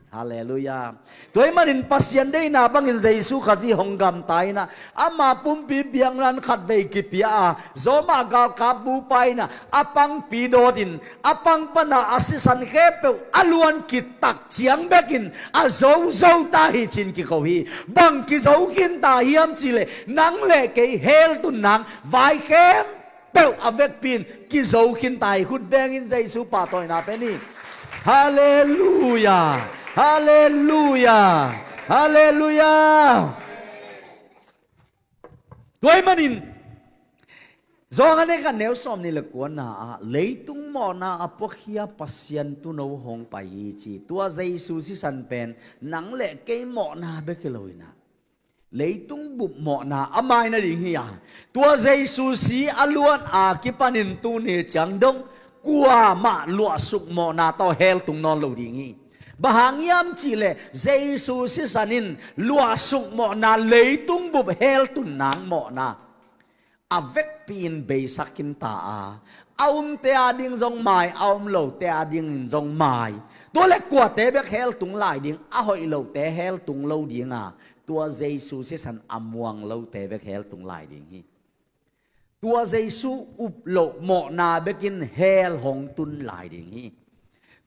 Halleluiah. Tua ahih manin Pasian deihna bangin Jesu Khazih hong gamta in ah, ama pumpi biakna in khatvei kipia a, Roma galkap bupa in ah a pangpi dawtin, a pang pana a sisan khempeuh a luan khit tak ciang bekin a zozo ta hi ci-in kiko hi. Bang kizo khinta hiam cih leh, nang le kei hell tun nang vai khempeuh a vekpi-in kizo khinta hi. Khut bengin Jesu pahtawina pe ni. Halleluiah. Halleluiah. Halleluiah. Tua ahih manin, Johan a lian khat, a neu sawmnih le kuana ah, leitung mawhna a puakhia Pasian Tuuno hong pai hi ci. Tua Jesu sisan pen nang le kei mawhna bek hi lo in ah, leitung bup mawhna a mai nading hi a, tua Jesu si a luan a kipanin tuni ciang dong kuamah luahsuk mawhna tawh hell tung nawn lo ding hi. Bang hang hiam cih leh, Jesu sisan in luahsuk mawhna, leitung bup hell tun nang mawhna a vekpi-in beisak khinta a, a umte a ding zong mai, a um lote a dingin zong mai. Tua leh kuate bek hell tung lai ding, a hoih lote hell tung lo ding a, tua Jesu sisan a muang lote bek hell tung lai ding hi. Tua Jesu up loh mawhna bekin hell hong tun lai ding hi.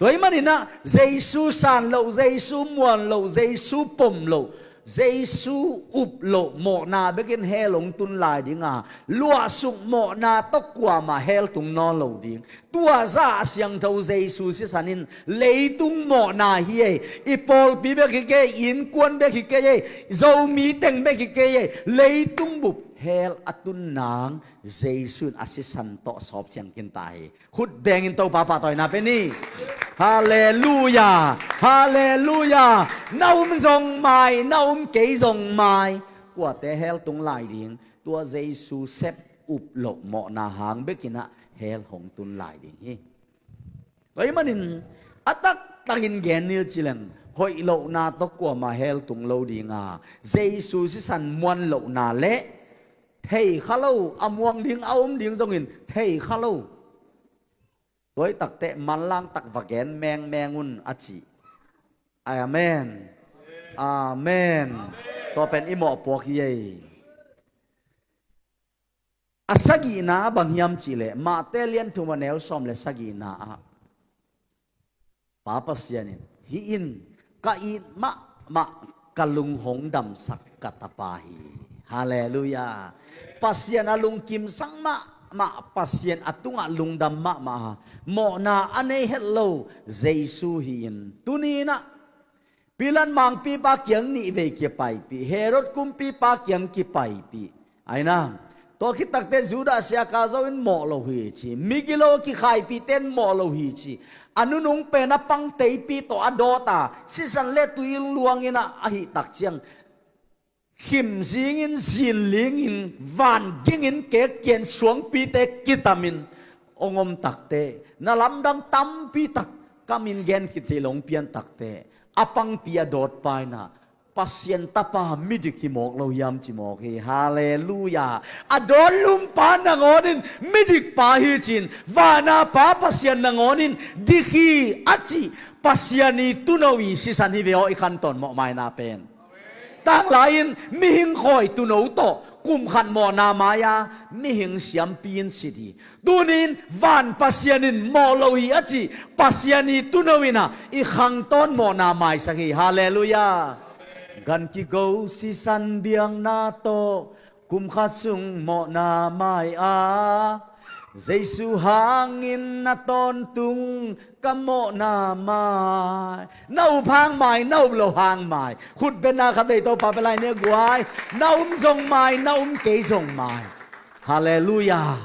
Tua ahih manin ah, Jesu san loh, Jesu muan loh, Jesu pom loh, Jesu up loh mawhna bekin hell hong tun lai ding a, luahsuk mawhna tawh kuamah hell tung nawn lo ding. Tua zah a siangtho Jesu sisan in, leitung mawhna hi ei, i pawlpi bek hi kei, i innkuan bek hi kei ei, Zomi teng bek hi kei ei, leitung bup hell a tun nang Jesu in a sisan tawh sawp siang khinta hi. Khut bengin Topa pahtawina pe ni. Halleluiah. Halleluiah. Na um zong mai, na um kei zong mai. Kuate hell tung lai ding? Tua Jesu sep up loh mawhna hang bekin ah hell hong tun lai ding hi. Tua ahih manin, a taktakin gen ni ci leng, hoih lohna tawh kuamah hell tung lo ding a, Jesu sisan muan lohna leh thei kha lo, a muang ding, a um ding zongin thei kha lo. Tua ahih takteh manlang tak va gen mengmeng un a ci. Amen. Amen. Tua pen i mawhpuak hi ei. A sagihna bang hiam cih leh, Mate lian thum, a neu sawm le sagihna ah, Pa Pasian in, hih in ka it mahmah, ka lung hong damsak ka Tapa hi. Halleluiah. Pasian a lungkimsak mahmah, Pasian a tungah lungdam mahmah, mawhna a nei het lo Jesu hi-in, tuni-in ah Pilat mangpipa kiang nih vei kipaipih, Herod kumpipa kiang kipaipih. Aina, tua khit takteh Judas Iskariot in mawh lo hi ci, migilo kikhaipihte in mawh lo hi ci, a nunung pen a pang teipi tawh a dawt a, sisan le tui luangin ah, ahih tak ciang khim zingin, zin lingin, van gingin, kek kian suangpite kitamin hong om takteh, na lamdang tampi tak ka min gen khit theih lo hong pian takteh, a pangpi a dawtpa in ah, Pasian Tapa midik hi mawk lo hiam ci mawk hi. Halleluiah. A dawnlumpa nangawn in midikpa hi ci-in, vana Pa Pasian nangawn in dik hi a cih Pasian i tuuno i sisan hi ve aw, i khantawn mawhmaina pen. Tanglai-in mihing khawi tuuno tawh Kum khat mawhna mai-a mihing siampi in sit hi. Tunin van Pasian in mawh lo hi a cih Pasian i tuuno in ah i khangtawn mawhna maisak hi. Halleluiah. Gan kigo sisan biakna tawh kum khat sung mawhna mai-a, Jesu hangin na tawntung ka mawhna mai. Na up hang mai, na up lo hang mai. Khut bengna khat vei Topa pia lai ni a guai. Na um zong mai, na um kei zong mai. Halleluiah.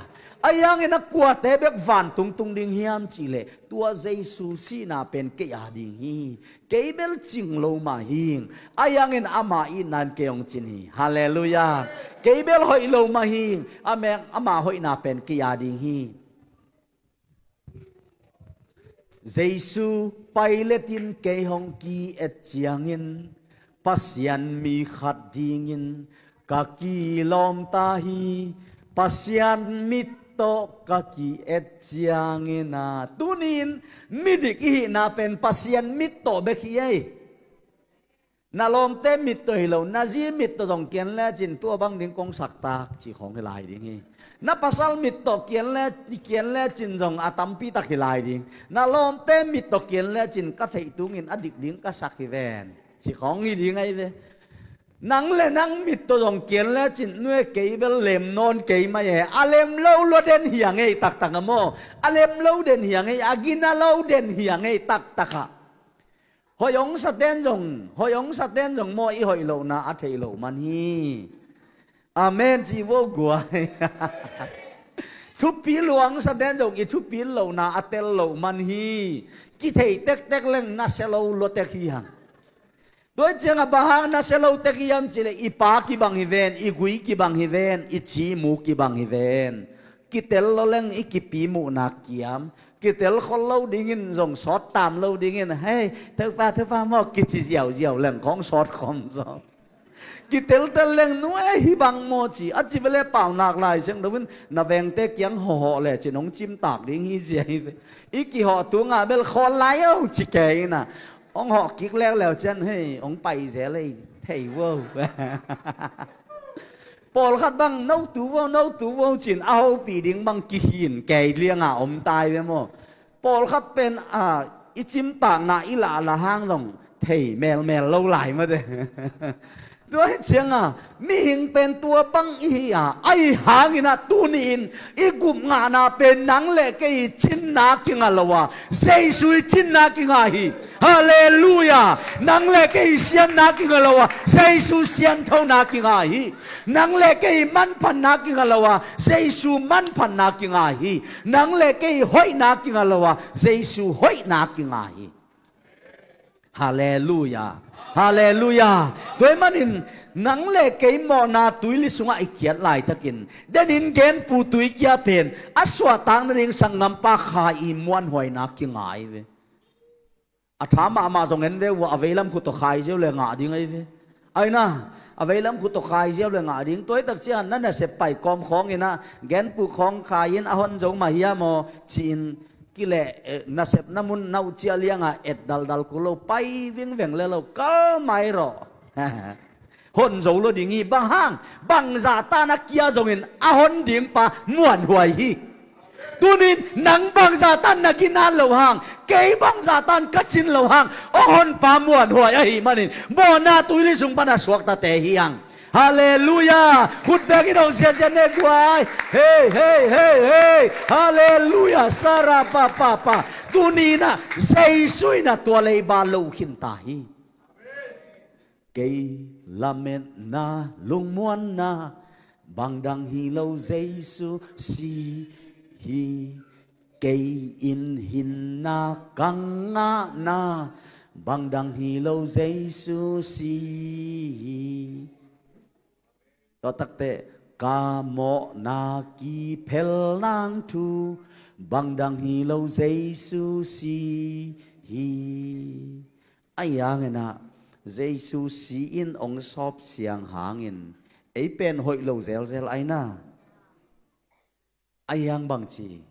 Ahi hangin a kuate bek vantung tung ding hiam cih leh tua Jesu sihna pen kei a ding hi. Kei bel cing lo mah hing. Ahi hangin ama itna in kei hong cin hi. Halleluiah. Kei bel hoih lo mah hing. Amen. Ama hoihna pen kei a ding hi. Jesu Pilate in kei hong ki-et ciangin Pasian mi khat dingin ka kilawm ta hi. Pasian mit tawh ka ki-et ciangin a, tunin midik i hihna pen Pasian mit tawh bek hi ei. Na lawmte mit tawh hi lo, na zi mit tawh zong kian lecin tua bang ding kong saktak cih khawng hi lai ding hi. Na pasal mit tawh kian le, kian lecin zong a tampi tak hi lai ding. Na lawmte mit tawh kian lecin ka theih tungin a dik ding ka sak hi ven cih khawng hi ding ahi ve. Nang le nang mit tawh zong kian lecin nue kei bel lem nawn kei mai e. A lem lo lua den hi a ngei taktak a maw. A lem lo den hi a ngei, a gina lo den hi a ngei taktak a. Hoih hong sa ten zong, hoih hong sa ten zong maw i hoih lohna a theih loh man hi. Amen ci vo guai. Thupi luang sa ten zong i thupi lohna a tel loh man hi. Kithei tektek leng nasia lo luatek hi hang. Tua ciangah bang hang nasia lo tek hiam cih leh i pa kibang hi ven, i gui kibang hi ven, i cimu kibang hi ven. Kitel lo leng i kipi muhna kiam. Kitel khol lo dingin zong sawt tam lo dingin, hei, Topa, Topa maw kici ziauziau leng khawng sawt khawm zaw. Kiteltel leng nue hi bang maw ci, a ci vele paunak lai siang loin na vengte kiang hawhawh lecin hong cimtak ding hi zia hi ve. I kihawh tungah bel khawl lai o ci kei ina. Hong hawh kik leuleu cian, hei, hong pai zel ei, thei vo. Pawlkhat bang notu vo, notu vo cin a hopih ding bang kihin kei lianga om tai ve maw. Pawlkhat pen a i cimtakna i lahlah hang zong thei melmel lo lai mate. Tua hi cianga mihing pen tua bang i hi a, ahi hangin a tuni-in i gupngahna pen nang le kei i cinna kingah lo a, Jesu i cinna kingah hi. Halleluiah. Nang le kei i sianna kingah lo a, Jesu sianthona kingah hi. Nang le kei i manphatna kingah lo a, Jesu manphatna kingah hi. Nang le kei i hoihna kingah lo a, Jesu hoihna kingah hi. Halleluiah. Halleluiah. Tua ahih manin nang le kei mawhna tuili sungah i kiat laitakin denin genpu tuikia pen a suahtak nading sanggampa Kha i muanhuaina kingai ve. A tha mahmah zong en ve uh a, a veilam khut tawh khai ziau le ngah ding ahi ve. Aina, a veilam khut tawh khai ziau le ngah ding. Tua hi tak ciang na nasep pai kawm khawngin a, genpu khawng khai-in a hon zo mah hiam aw ci-in kileh, eh, nasepna mun na uh ciah lianga et daldal kul lo, pai vingveng le lo, kal mai rawh. Hon zo lo ding hi. Bang hang, bangzah tan a kia zongin a hon ding pa muanhuai hi. Tunin nang bangzah tan na ginat lo hang, kei bangzah tan ka cin lo hang, a hon pa muanhuai ahih manin mawhna tuili sung pan a suaktate hi hang. Halleluiah. Khut bengin hong siasia ne guai. Hei, hei, hei, hei. Halleluiah. Sara pa pa pa. Tuninah Jesu inah tua leiba lo khinta hi. Kei lametna lungmuanna bangdang hi lo, Jesu si hi. Kei in hinna ka ngahna bangdang hi lo, Jesu si hi. Tua takte ka mawhna kiphel nang thu bangdang hi lo, Jesu si hi. Ahi hanginah Jesu si in hong sawp siang hangin ei pen hoih lo zelzel aina. Ahi hang bangci,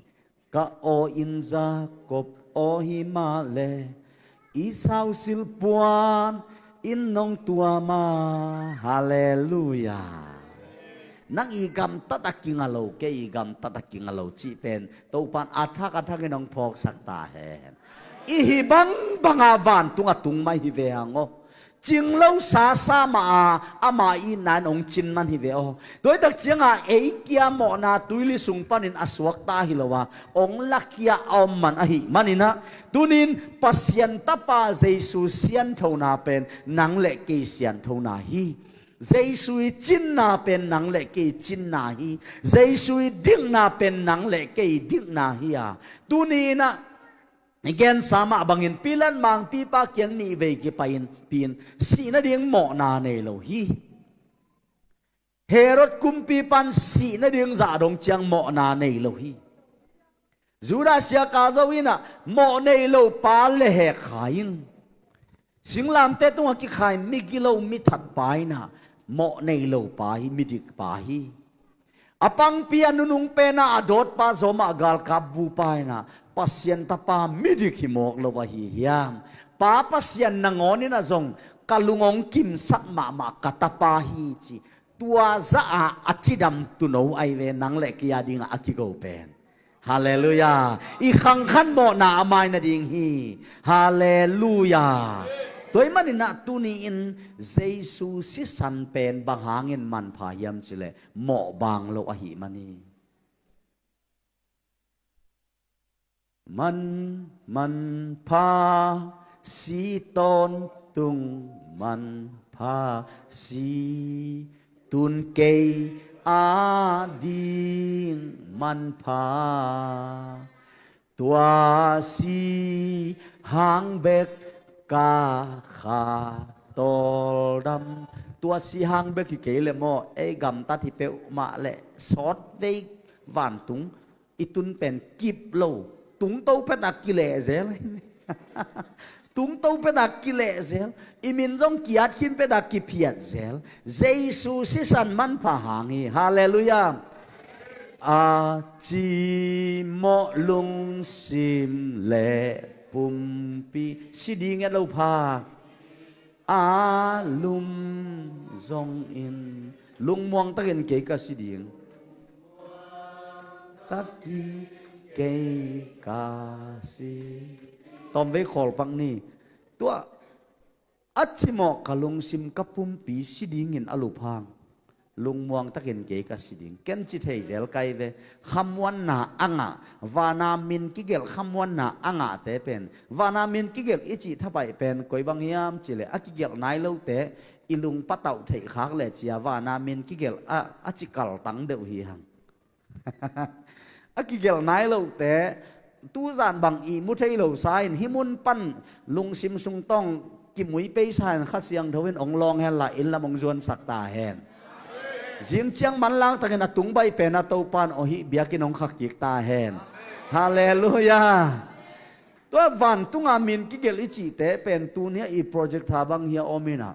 ka aw in Jacob aw hi mah le, Esau silpuan in nong tuam a. Halleluiah. Nang i gamtat a kinga lo, kei i gamtat a kinga lo cih pen Topan a thak a thakin hong phawksak ta hen. I hih bangbanga vantung a tung mai hi ve hang aw. Cing lo sasa mah a, ama itna in hong cin man hi ve aw. Tua hi tak cianga ei kia mawhna tuili sung panin a suakta hi lo a, hong lakhia a om man ahih maninah, tunin Pasian Tapa Jesu sianthona pen nang le kei sianthona hi. Jesu i cinna pen nang le kei cinna hi. Jesu i dikna pen nang le kei dikna hi a, tuninah i gensa mah bangin Pilat mangpipa kiang nih vei kipain pin sih nading mawhna nei lo hi. Herod kumpipan sih nading zah dong ciang mawhna nei lo hi. Judas Iskariot inah mawh nei lo pa le hek kha in, singlamteh tungah kikhai migilo mithat pa inah mawh nei lo pa hi, midik pa hi. A pangpi a nunung pena a dawtpa zawmah galkap bupa inah Pasian Tapa midik hi mawk lo ahi hiam? Pa Pasian nangawn inah zong ka lung hong kimsak mahmah ka tapa hi ci. Tua zah a a cidam tuuno ahi ve, nang le kei a dingah a kigo pen. Halleluiah. I khangkhan mawhna a mai nading hi. Halleluiah. Tua ahih maninah tuni-in Jesu sisan pen bang hangin manpha hiam cileh mawh bang lo ahih man hi. Man, manpha si tawntung, manpha si tun kei a ding manpha. Tua si hang bek ka kha tawldam. Tua si hang bek hi kei le maw, ei gamtat hi peuhmah le sawt vei vantung i tun pen kip lo. Tungto peta kileh zel. Tungto peta kileh zel. I min zong kiat khin peta kiphiat zel. Jesu sisan manpha hang hi. Halleluiah. A cimawh lungsim le pumpi si ding et lo pha. A lum zongin lungmuang takin kei ka si ding. Takin kei ka si. Tawmvei khawlpak ni. Tua a cimawh ka lungsim ka pumpi si dingin a luphang. Lungmuang takin kei ka si ding. Ken ci thei zel kai ve. Khamuanna a ngah, vana min kigelh khamuanna a ngahte pen, vana min kigelh i cih thapaih pen koi bang hiam cileh a kigelh nai lote i lung patauh theih khak le cia vana min kigelh a, a ci kaltang deuh hi hang. A kigelh nai lote tuzan bang ihmu thei lo sa in hih mun pan lungsim sung tawng kimui pei sa in Kha Siangtho in hong lawng hen la, inn lam hong zuansak ta hen. Zing ciang manlang takin a tung baih pen a Topan aw hih biakinn hong khak kik ta hen. Halleluiah. Tua vantunga min kigelh i cihte pen tuni a i project tha bang hi a om inah,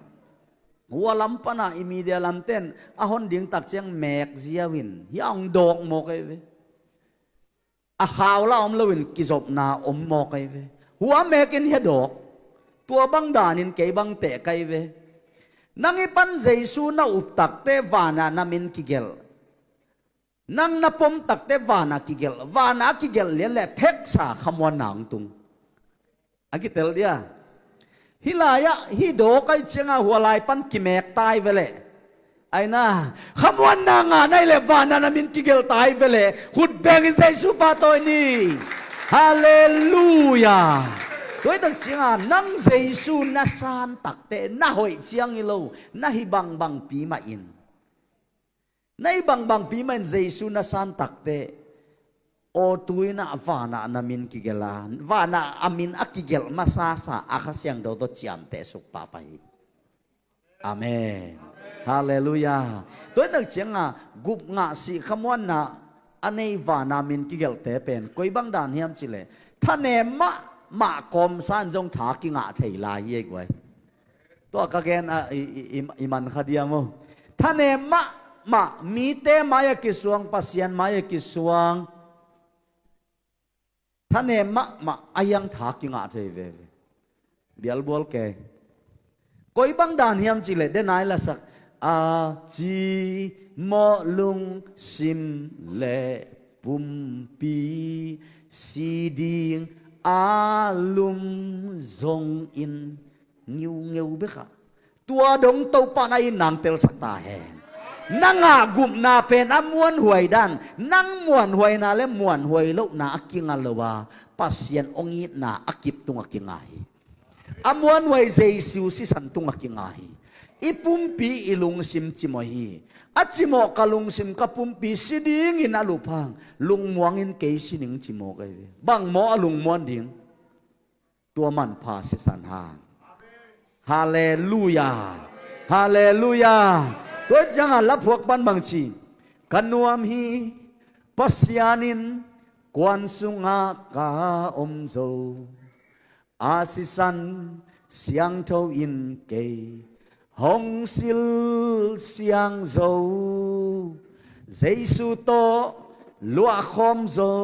hua lam pana i media lamten a hon ding tak ciang mek ziau in hi a hong dawk mawk ei ve. A khau la om loin kizopna om mawk ei ve. Hua mekin hi a dawk. Tua bang danin kei bang teh kai ve. Nang i pan Jesu na up takte vana na min kigelh. Nang na pom takte vana kigelh, vana kigelh lian le pheksa khamuanna hong tung. A kitel dia. Hih lai-ah hih dawk ai cianga hua lai pan kimek tai veleh, aina khamuanna ngah nai le vana na min kigelh tai veleh, khut bengin Jesu pahtawi ni. Halleluiah. Tua hi tak cianga nang Jesu na san takte na hoih ciang hi lo, na hi bangbangpi mah in. Na hi bangbangpi mah in Jesu na san takte aw tu inah vanah na min kigelh a, vanah a min a kigelh masasa a Kha Siangtho tawh ciamteh suk pahpah hi. Amen. Halleluiah. Tua hi tak cianga gupngah sih khamuanna a nei vana min kigelhte pen koi bang dan hiam cileh thanem mahmah kawmsa in zong tha kingah thei lai hi ei guai. Tua ka gen a i, i, i, i man kha dia maw? Thanem mahmah, mite mai-ah kisuang, Pasian mai-ah kisuang. Thanem mahmah a hiang tha kingah thei veve. Bialbual kei. Koi bang dan hiam cileh denai lasak A cimawh lungsim le pumpi si ding a lum zongin ngiungeu bek ah, tua dong Topa na in nang telsak ta hen. Nang a gupna pen a muanhuai dan, nang muanhuaina le muanhuai lohna a kinga lo a, Pasian hong itna a kip tung a kinga hi. A muanhuai Jesu sisan tung a kinga hi. I pumpi i lungsim cimawh hi. A cimawh ka lungsim ka pumpi si dingin a lup hang, lungmuangin kei si ning cimawh ka hi ve. Bang maw a lungmuang ding? Tua manpha sisan hang. Halleluia. Halleluia. Tua ciangah laphuak pan bang ci? Ka nuam hi, Pasian in kuan sungah ka om zo. A sisan siangtho in kei hong silsiang zo. Jesu tawh luahkhawm zo.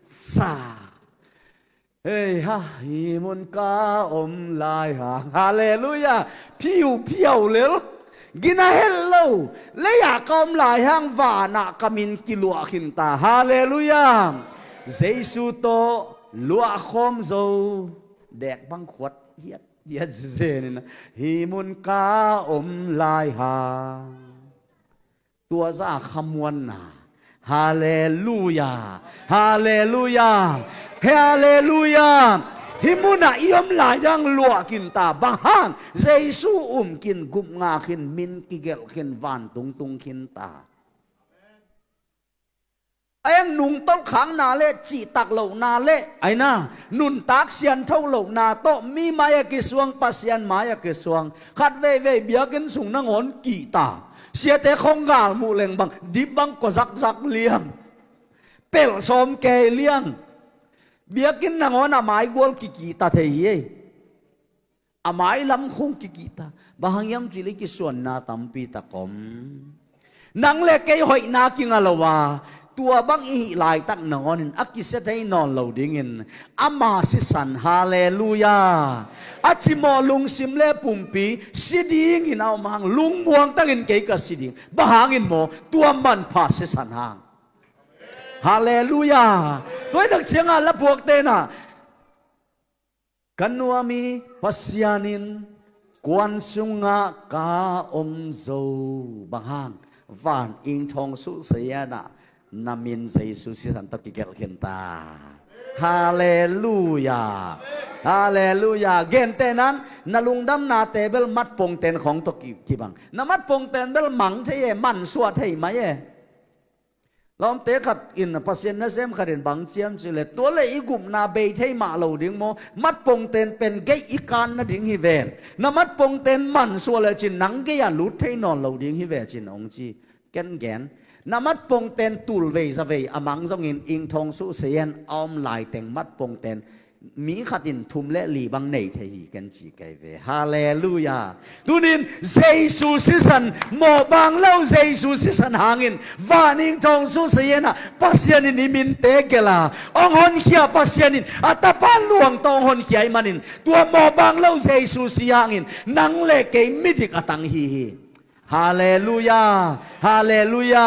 Sa. Hei ha, hih mun ka om lai hang. Halleluia. Phiu phiau lel. Gina het lo. Lei-ah ka om lai hang vanah ka min kiluah khin ta. Halleluia. Jesu tawh luahkhawm zo. Dek bang khuat hiat hiat zuzen in, hih mun ka om lai hang. Tua za khamuanna. Halleluia. Halleluia. Halleluia. Hih munah i om lai hang luah khin ta. Bang hang? Jesu um khin, gupngak khin, min kigelh khin, vantung tung khin ta. A eng nungtolh khakna le cihtak lohna le, aina, nuntak siantho lohna tawh mi mai-ah kisuang, Pasian mai-ah kisuang. Khat veivei biakinn sung nangawn kihta. Siate khong galmuh leng bang, dip bang kua zakzak liang. Pelh sawm kei liang. Biakinn nangawn a maigual kikihta thei hi ei. A mailam khong kikihta. Bang hang hiam cih leh kisuanna tampi tak om. Nang le kei hoihna kinga lo a, tua bang i hih laitak nangawnin a kisia thei nawn lo dingin ama sisan, halleluia. A cimawh lungsim le pumpi si dingin a om hang lungmuang tangin kei ka si ding. Bang hangin maw? Tua manpha sisan hang. Halleluia. Tua hi tak ciangah lapuakte na Ka nuam hi, Pasian in kuan sungah ka om zo. Bang hang? Van ingthawng suhsayanah na min Jesu sisan tawh kigelh khin ta. Halleluia. Halleluia. Gentehnan na lungdamnate bel matpongten khawng tawh ki- kibang. Na matpongten bel mang thei e, mansuah thei mai e. Lawmte khat in, Pasian nasem khat in bang ciam cih leh, tua leh i gupna bei thei mah lo ding maw? Matpongten pen gei i kan nading hi ven. Na matpongten mansuah lecin nang gei-ah lut thei nawn lo ding hi ve cin hong ci. Ken gen, na matpongten tulvei zavei a mang zongin ingthawng suhsayan a om laiteng matpongten mi khat in thum le li bang nei thei hi ken ci kei ve. Halleluia. Tunin Jesu sisan, mawhbang lo Jesu sisan hangin van ingthawng suhsayanah Pasian in i minte gelh a hong honkhia, Pasian in a tapa luang tawh hong honkhia ahih manin tua mawhbang lo Jesu si hangin nang le kei midik a tang hi hi. Halleluia. Halleluia.